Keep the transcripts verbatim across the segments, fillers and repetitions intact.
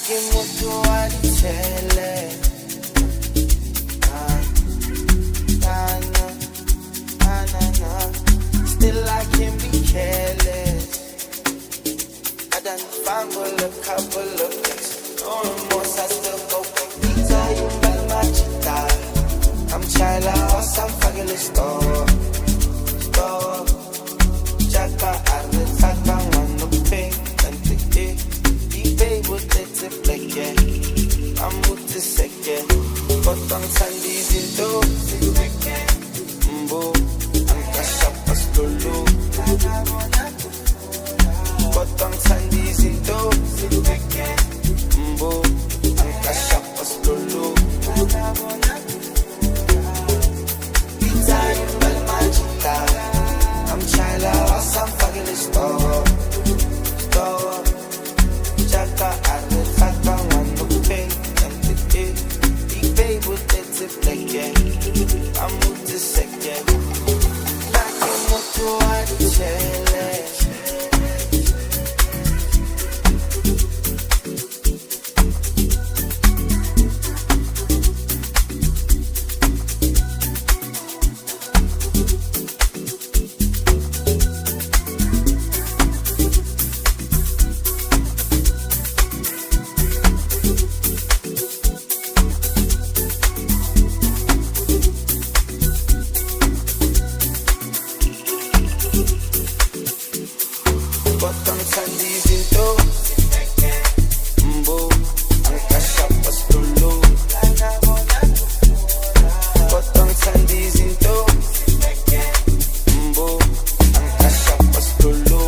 Still I can be careless. I done fumble a couple of things. No remorse, I still go back. Pizza, you by my chita. I'm China, or some fucking store. Store. Jaka, I live, I don't want no pain. And the day, the day would let it play, yeah. I'm with the second. But I'm Sundays in those. Mbo, ang kasya pas lulu. Potong sandi sinto. Mbo, ang kasya pas lulu. Pizza, you bal majita. I'm China, or some fucking store. Store. Jaka, I live, I don't want no pain. And the day, the day would let it play, yeah. I'm with the second. Potong sandi sinto. Mbo, ang kasya pas lulu. Potong sandi sinto. Mbo, ang kasya pas lulu.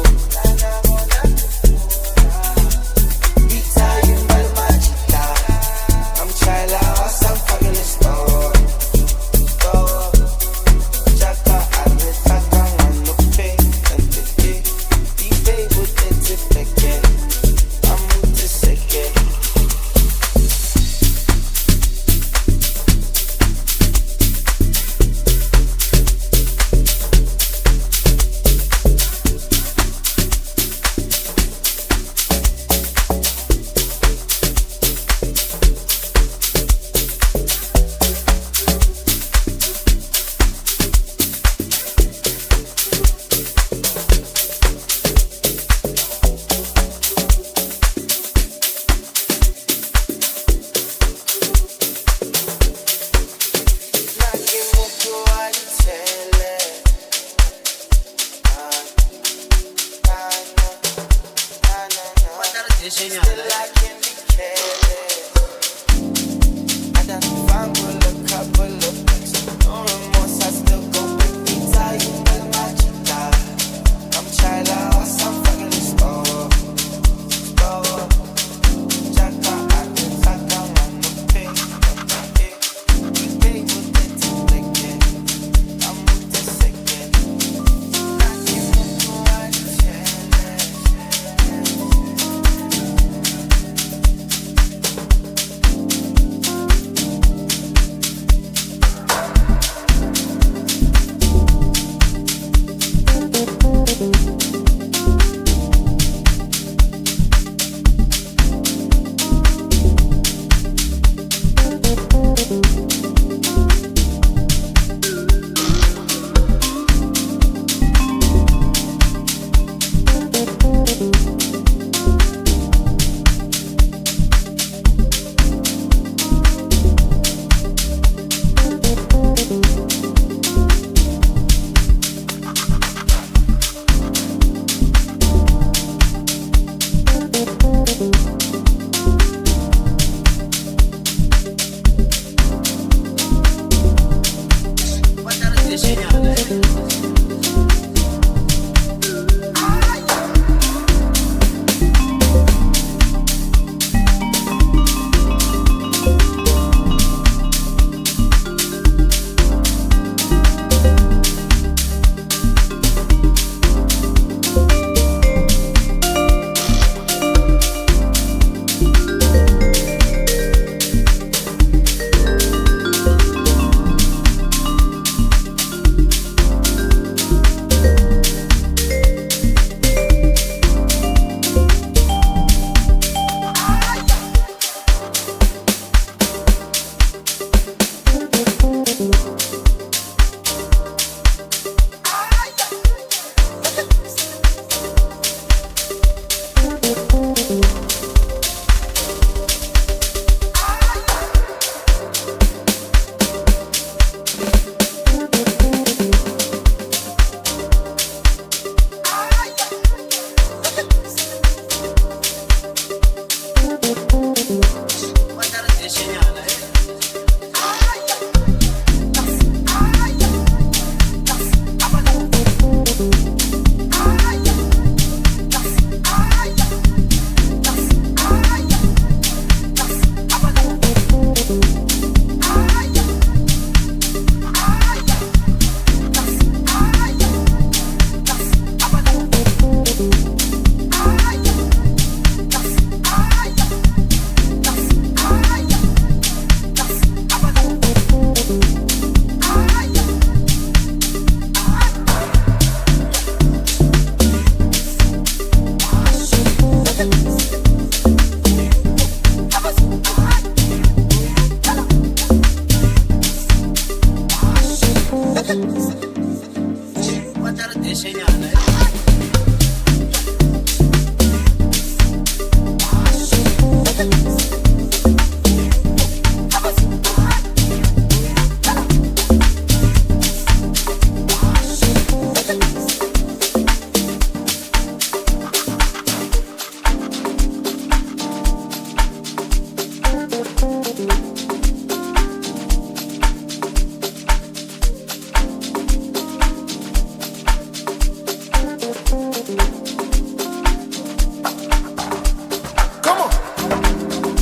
Come on.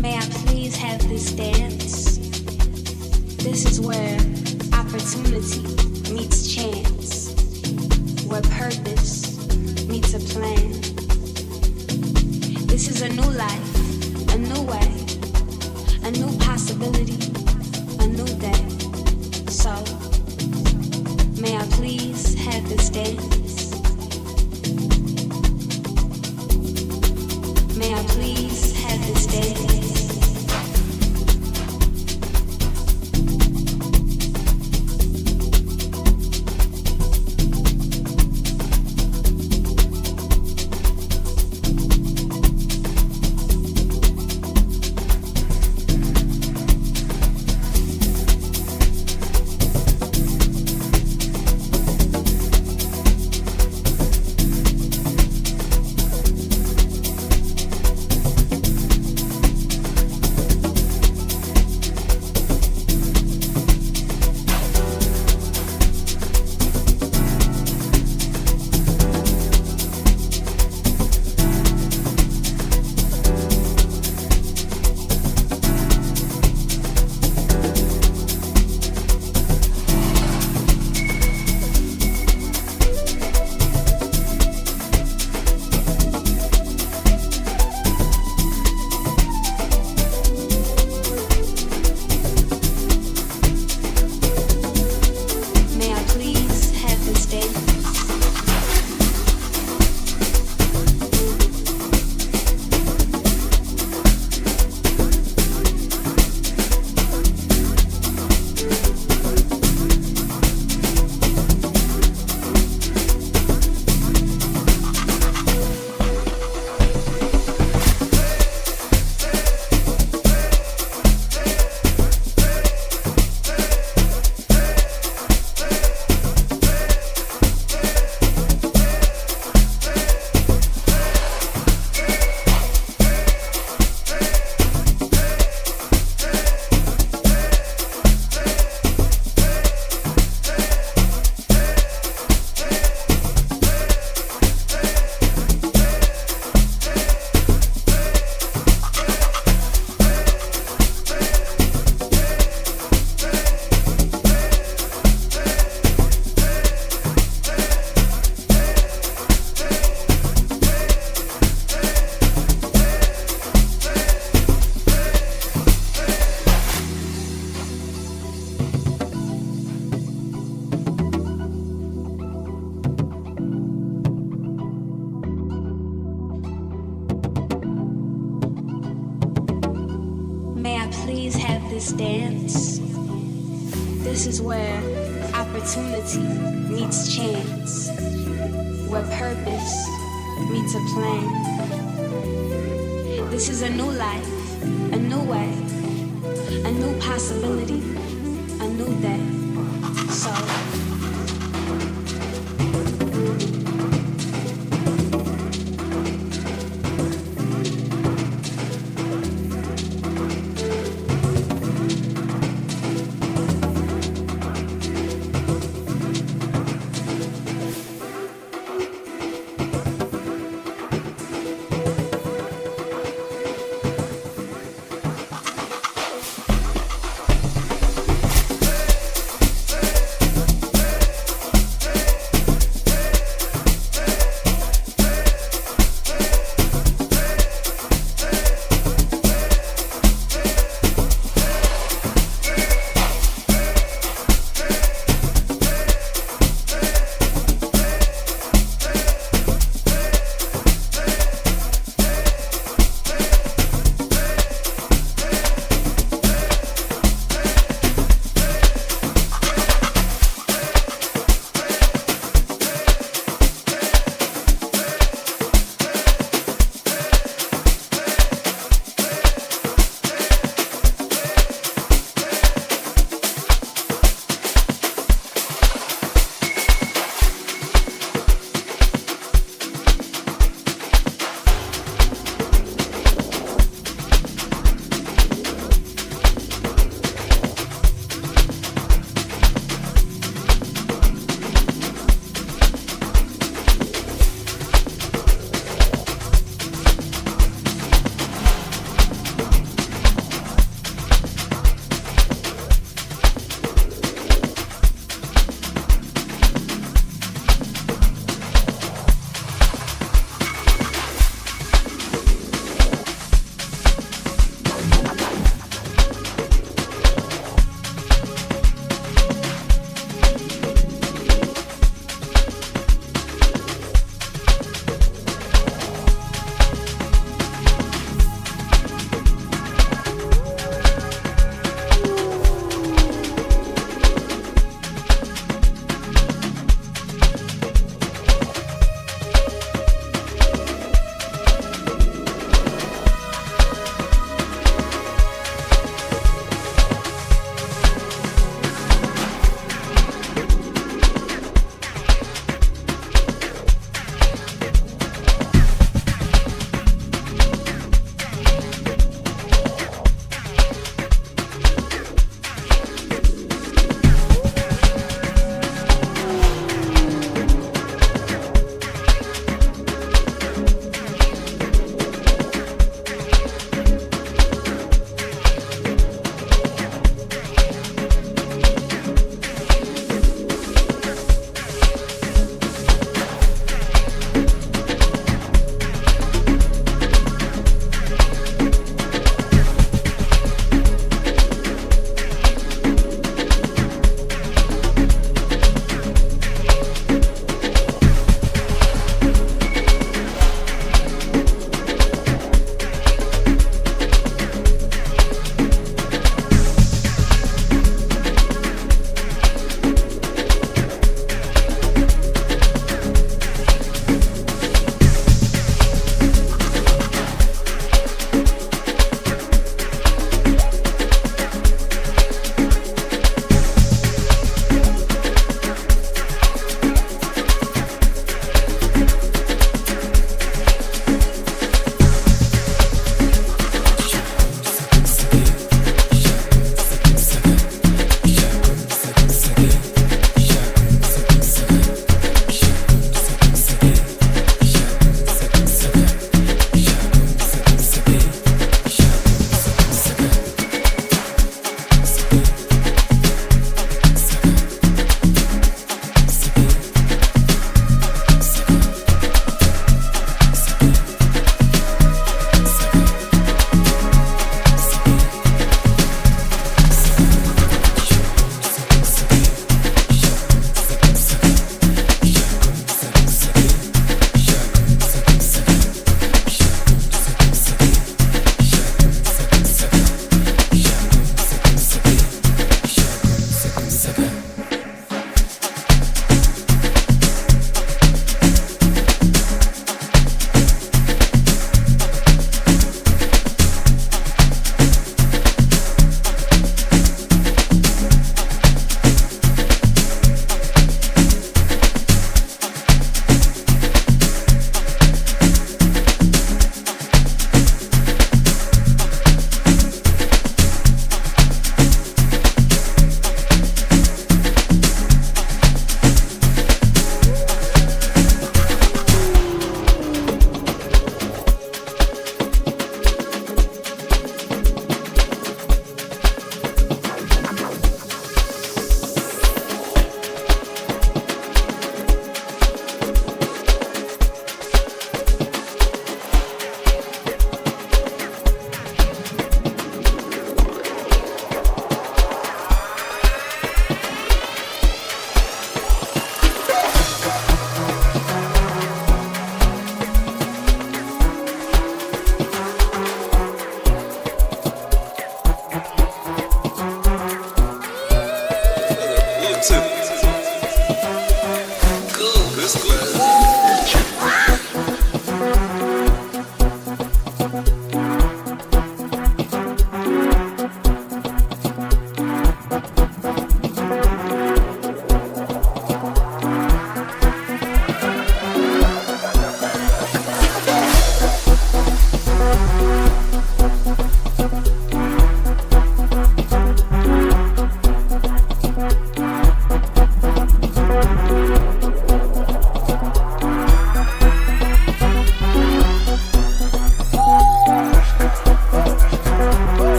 May I please have this dance? This is where opportunity meets chance, where purpose meets a plan. This is a new life, a new way, a new possibility, a new day. So, may I please have this dance? May I please have this dance? May I please have this dance? May I please have this dance? This is where opportunity meets chance, where purpose meets a plan. This is a new life, a new way, a new possibility, a new day. So,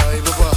Hay baba.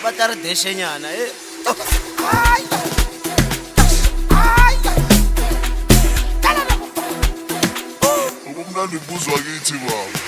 Ba tardexenyana, eh. Ubumnandi buzwa kithi baba.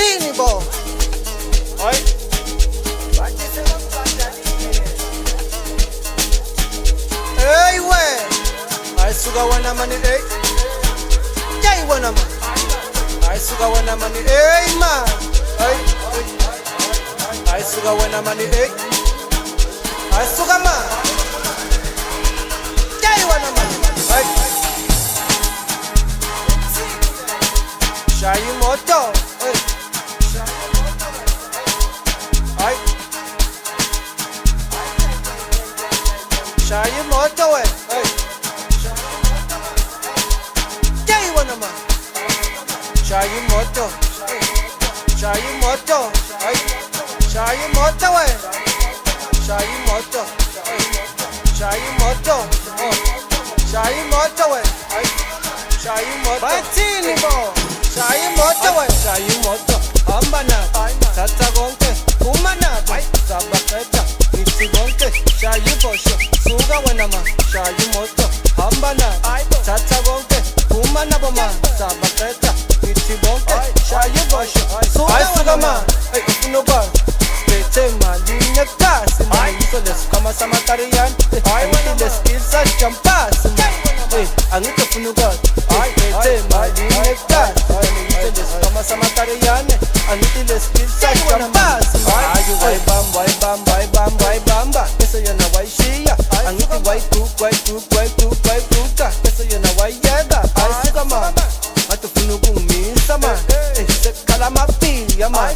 Ini bo. Ai. Ei we. Ai suga wana mani ei. Jai wana ma. Ai suga wana mani ei ma. Ai. Ai suga wana mani ei. Ai suga ma. Jai wana ma. Ai. Shayi moto. Ei. Ai. Shayi moto we. Ei. Jai wana ma. Shayi moto. Shayi moto. Ei. Shayi moto we. Shayi moto. Ei. Shayi moto. Oh. Shayi moto we. Ai. Shayi moto. Batini bo. Shayi moto we. Shayi moto. Hamba na. Ai. Tata gonke. Kuma na. Ai. Sabaketa. Niti gonke. Shayi bosho. Suga wana ma. Shayi moto. Hamba na. Ai. Tata gonke. Kuma na bo ma. Sabaketa. Niti gonke. Ai. Shayi bosho. Suga wana ma. Ai, suga ma. Ai, ufunuga. Spete mali ne kasi. Ai. Mali iso les kama sama tarian. Ai, mali les kilsa champas. Ei, angita funuga. Ai, te mali neka. Ai, te les kama sama tarian. Angita les kilsa champas. Ai, wai bam, wai bam, wai bam, wai bamba. Esa yana wai shia. Angita wai kuk, wai kuk, wai kuk, wai kuka. Esa yana wai yega. Ai, suga ma. Atu funugu mi sama. Ei, se kala ma pia ma.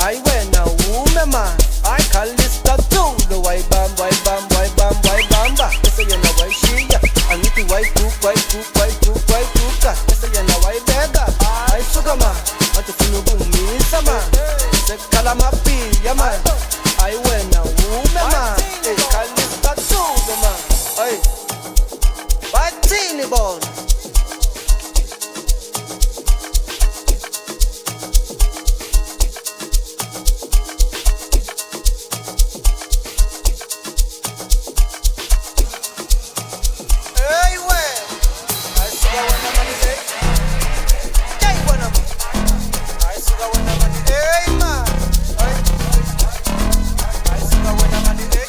Ai, wena ume ma. Ai, kalista tulo, wai bam, wai bam, wai bam, wai bamba. Esa yana wai shia. Angiti wai kuk, wai kuk, wai kuk, wai kuka. Esa yana wai bega. Ai, suga ma. Atu funugu mi sama. Se kala ma pia ma. Ai, wena ume ma. Ei, kalista tulo ma. Ai. Batini bon. Ei we. Ai suga wana mani ei. Jai wana ma. Ai suga wana mani ei ma. Ai. Ai suga wana mani ei.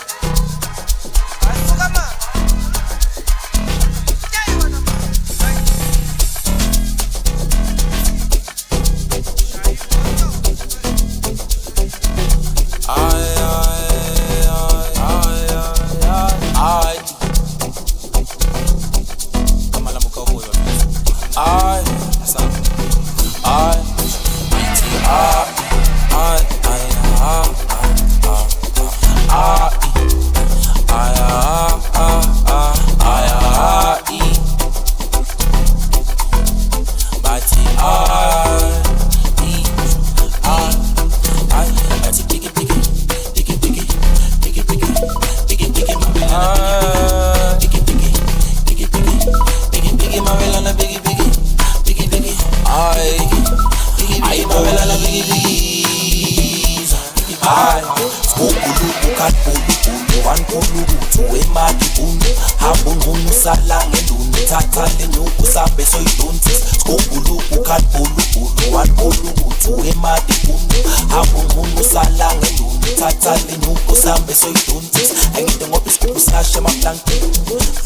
Ai, skukuluku, katbuluku, wan kuluku, tuwe maki bunu, habun bunu, sala ngelunu, tata lenuku, sambe soy tuntis. Skukuluku, katbuluku, wan kuluku, tuwe maki bunu, habun bunu, sala ngelunu, tata lenuku, sambe soy tuntis. Angite ngo pisku sasha ma planki.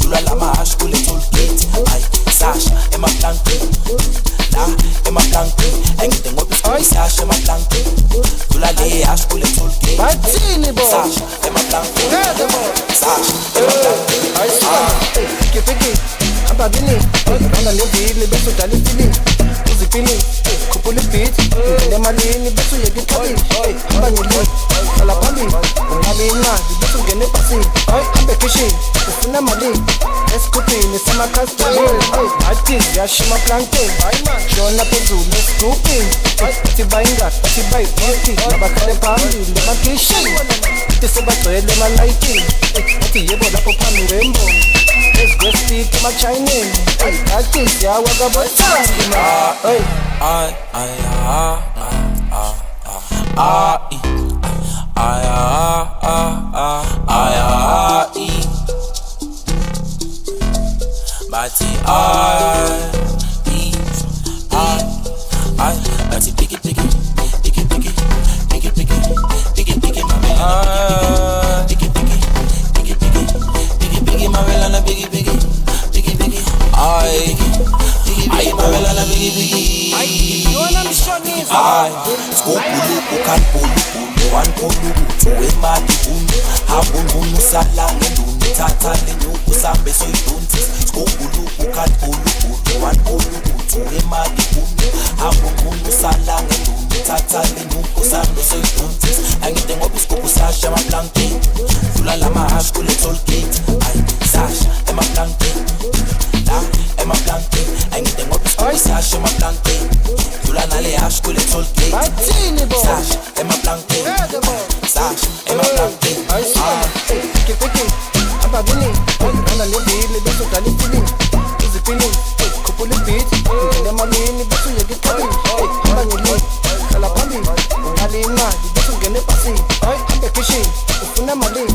Dula la ma ash kule toolkit. Ai, sasha, ema planki. La, ema planki. Angite ngo pisku sasha ma planki. Dula le ash kule toolkit. Batini bo. Sasha, ema planki. Sasha, ema planki. Ai, sika. Piki, piki. Amba bini. Randa le bini, beso dali bini. Uzi bini. Kupuli bini. Ndele mali ni beso ye gitari. Amba nyili. Ala bambi. Amba bini. Beso gene pasi. Amba kishi. Ufuna mali. Eskupi ni sama kastali. Artist ya shima planke. Shona pezu le skupi. Ti bainga, ti bai, ti na bakale pambi, le makishi. Ti se batwele malaiki. Ti yebo la popa mirembo. Let's go speak to my Chinese. Artist ya wagabota. Hey. Ai, ai, ah, ah, ah, ah, ah, i. Ai, ah, ah, ah, ai, ah, i. Bati, ai, i, ai, ai. Bati, piki, piki, piki, Ay, yona misioni. Ay, skubuluku, kalbuluku, wan kuluku, tuwe mati bun, habun bun sala, elun, tata le nyuku sambe soy tuntis. Skubuluku, kalbuluku, wan kuluku, tuwe mati bun, habun bun sala, elun, tata le nyuku sambe soy tuntis. Angi tengo biskuku Sasha ma blanket. Yula la ma high school e toll gate. Ay, Sasha, e ma blanket. La, e ma blanket. Angi tengo biskuku Sasha ma blanket. Yula na le high school e toll gate. Sasha, e ma blanket. Sasha, e ma blanket. Ay, Sasha. Piki, piki. Ababini. Ay, randa le bili, beso dali fili. Uzi fili. Ay, kupuli beat. Ay, le malini, beso yegi kabi. Ay, ababini. Kala pambi. Ngalima, beso ngene pasi. Ay, ambe kishi. Ufuna mali.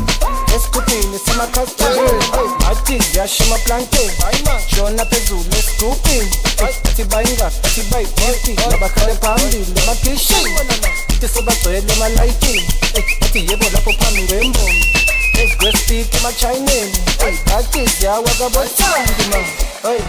Eskuti, ni sima kasta. Ay, ati, ya shima planke. Ay, ma. Shona pezu, le skupi. Ay, ati bainga, ati bai, ati. Nabakale pambi, le makishi. Ati soba soye, le malaiki. Ati yebo la popa mi wembo. Es grace, ati ma chaine. Ay, ati ya waga boy, sandima. Ay.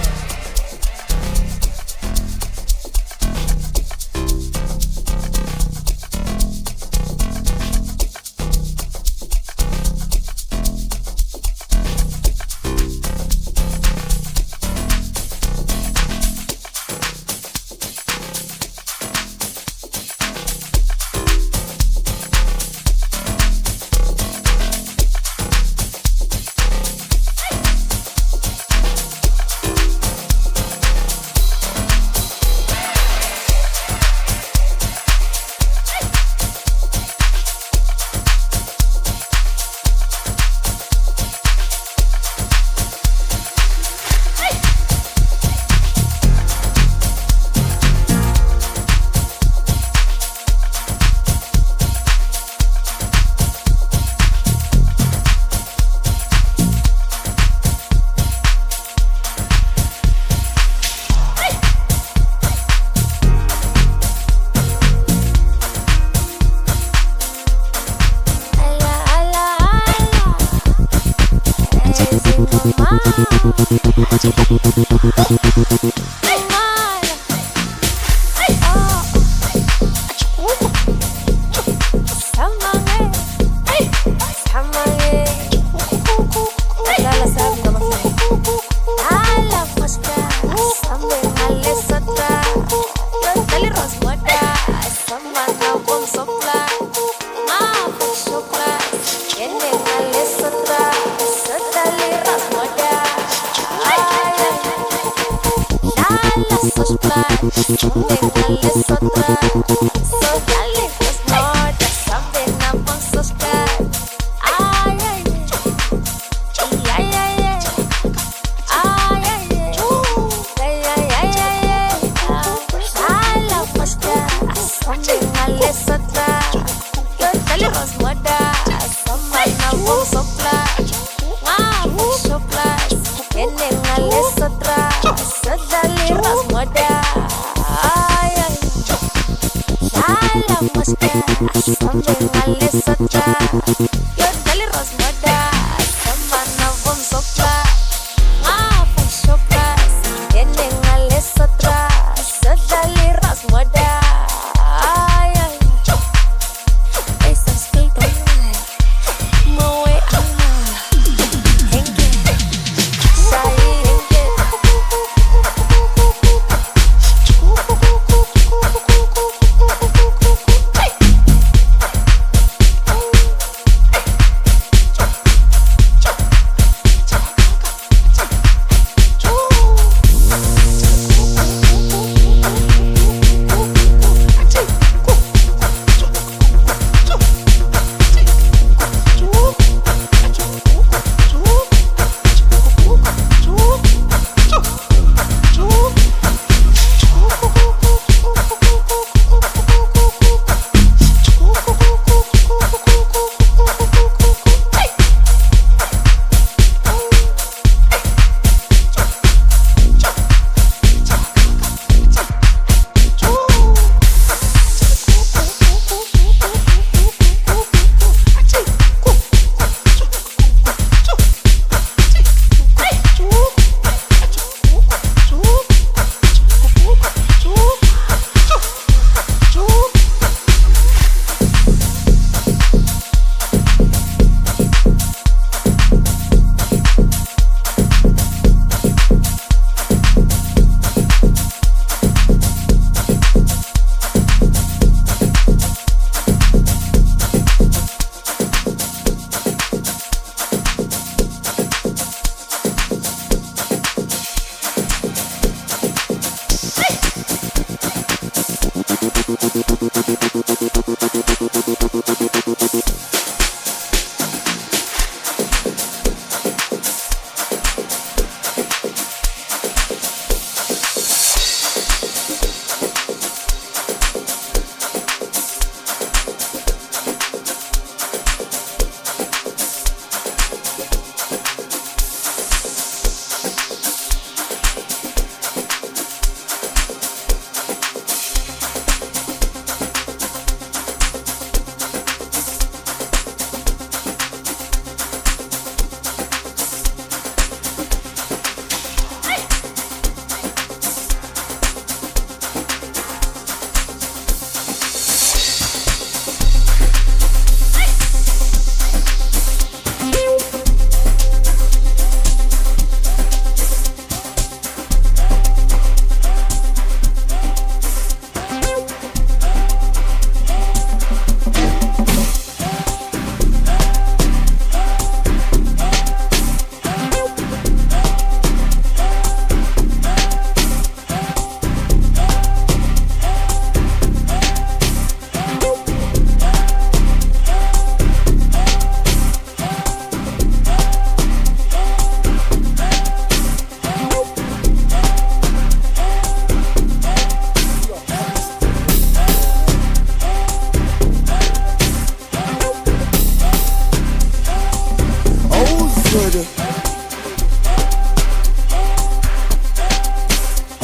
Awu, Zulu.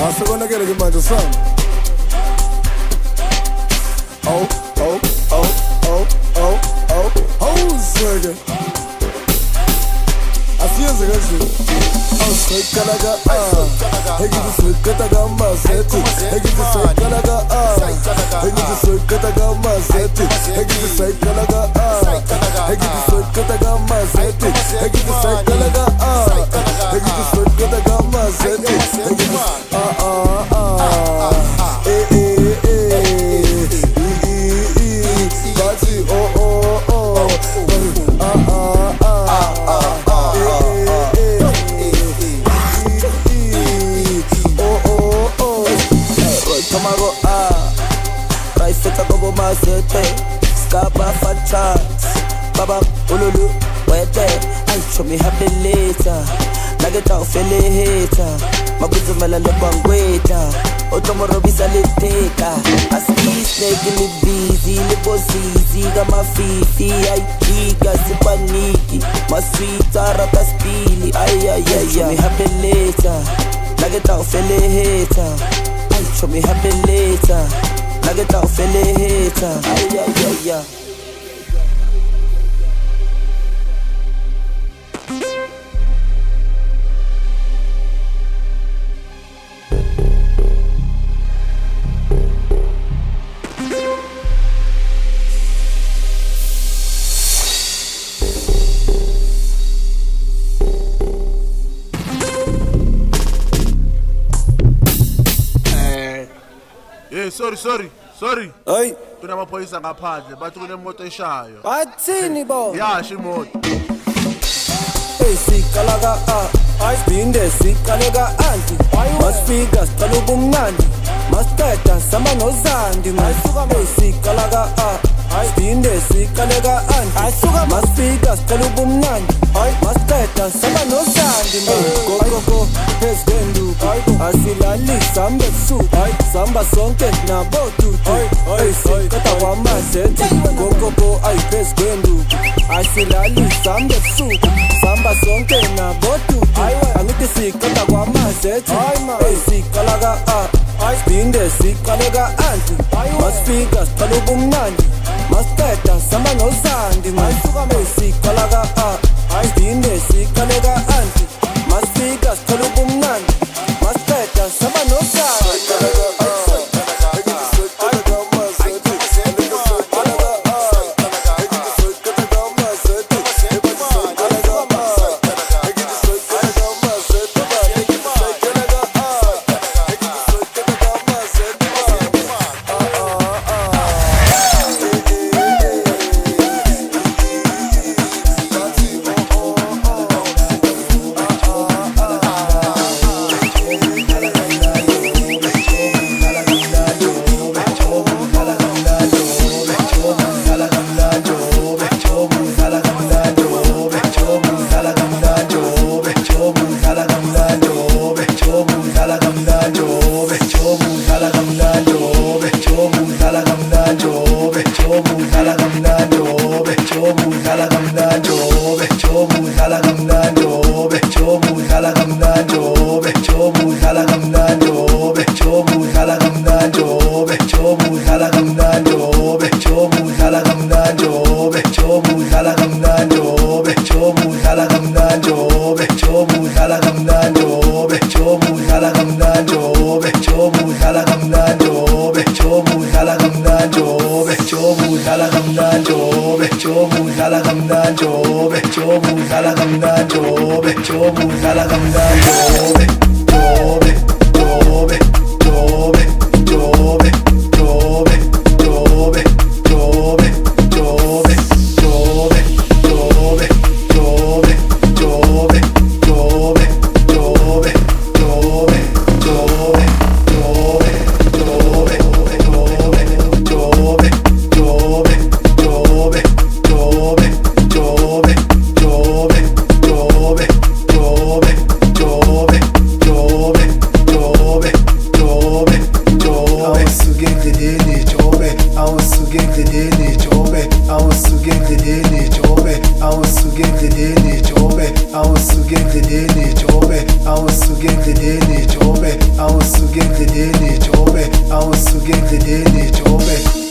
Asekonakele ke manje sana. Awu, awu, awu, awu, awu, awu, awu, Zulu. Asiyenze kanje. Awu, saikalaga, ah. Hegiti saikataga mazeti. Hegiti saikalaga, ah. Hegiti saikataga mazeti. Hegiti saikalaga, ah. Hegiti saikataga mazeti. Hegiti saikalaga, ah. Hegiti saikataga mazeti. Hegiti Ah, ah, ah. Eh, eh, eh. I, i, i. Bati, oh, oh, oh. Ah, ah, ah. Eh, eh, eh. I, i, i. Oh, oh, oh. Roy Tomago, ah. Rai feta kobo masete. Skaba fa chance. Baba, ululu, wete. Ai, show me happy later. Nage tau feleheta. Makutu mela le kwangweta. Otomo robisa le teka. Askis negi li busy, li bozizi, ga mafifi, ai, kiga, sipaniki, maswita, rata spili, ai, ai, ai, ai. Show me happy later. Nage tau feleheta. Ai, show me happy later. Nage tau feleheta. Ai, ai, ai, ai. Eh, sorry, sorry. Sorry. Ai. Kunamaphoyisa ngaphandle, bathi kunemoto eshayo. Bathini bo? Yasha imoto. Hey, sikalaga, ah. Ai. Sibinde sikalaga, anti. Ai, we. Masifika sicela ubumnandi. Masiqeda sihamba noZandi, man. Ai, suka, man. Hey, sikalaga, ah. Ai. Sibinde sikalaga, anti. Ai, suka, man. Masifika sicela ubumnandi. Ai. Masiqeda sihamba noZandi, man. Hey, go, go, go. Phezu kwenduku. Ai, go. Asilali, sambe suku. Ai. Samba sonke nabo tutu. Ai, ai, sikota kwa mazeti. Go, go, go, ai, phezu kwenduku. Asilali, sambe suku. Samba sonke nabo tutu. Ai, we. Angithi sikota kwa mazeti. Ai, man. Hey, sikalaga, ah. Ai. Sibinde sikalaga, anti. Ai, we. Masifika sicela ubumnandi. Masiqeda sihamba noZandi, man. Ai, suka, man. Hey, sikalaga, ah. Ai. Sibinde sikalaga, anti. Masifika sicela ubumnandi. Masiqeda sihamba noZandi.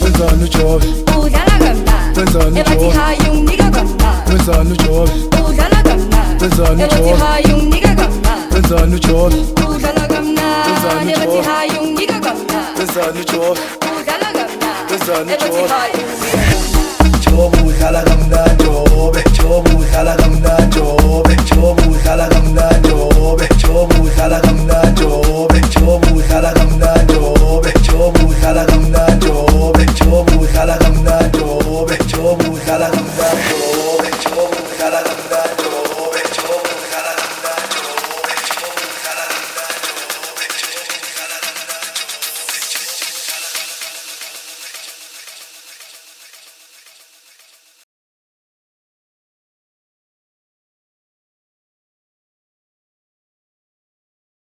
Wenzani utshovi? Udlala kamnandi. Wenzani utshovi? Ebathi hayi unginika kamnandi. Wenzani utshovi? Udlala kamnandi. Wenzani utshovi? Ebathi hayi unginika kamnandi. Wenzani utshovi? Udlala kamnandi. Wenzani utshovi? Ebathi hayi unginika kamnandi. Wenzani utshovi? Udlala kamnandi. Wenzani utshovi? Ebathi hayi unginika kamnandi.